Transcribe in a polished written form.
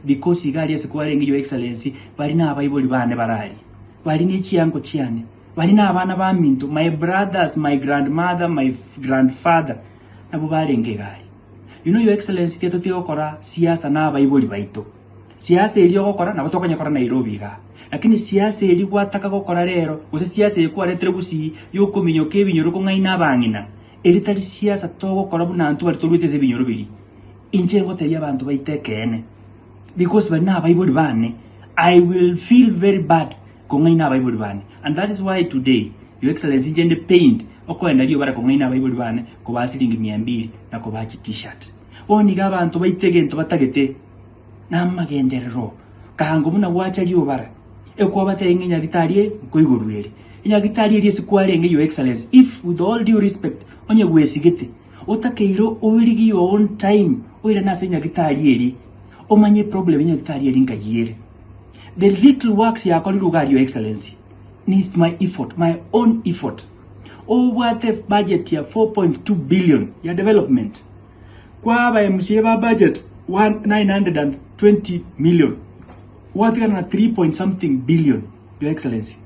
Because iga aria ase kwarenge Your Excellency, baria nabaibori bane bararia, baria ne chiango chiane, baria nabana baminto, my brothers, my grandmother, my grandfather, nabwo barenge iga aria. You know Your Excellency tiga totige gokora siasa na abaibori baito. Siasa eria ogokora nabo tokonyekora Nairobi igaa. Lakini siasa eria gwataka gokora rero, gose siasa eye kwaretire gusii yokominyoka ebinyoro kong'aina abang'ina, eri tari siasa togokora buna intwe baria toruete ase ebinyoro biria. Inche ngotebia abanto baito ekeene, because baria nabaibori bane, I will feel very bad kong'aina abaibori bane. And that is why today, Your Excellency inche nde pained okoenda riobara kong'aina abaibori bane kobaa siringi mia mbili na kobaa chi t-shirt. Bono iga abanto baito egento batagete namagenderero, kango buna gwacha riobara, ekwabatebia ng'a enyagitari eye nkoigorwa ere. Enyagitari eria ase kwarenge Your Excellency, if with all due respect, onye gwesigete, Otakeire origie your own time oirane ase nyagitari eria omanye eproblem ya nyagitari eria nkai ere. The little works yakorirwe iga your excellency needs my effort, my own effort. Obwate budget ya 4.2 billion ya development kwaba MCA ba budget 920 million gwatigana na 3 point something billion your excellency.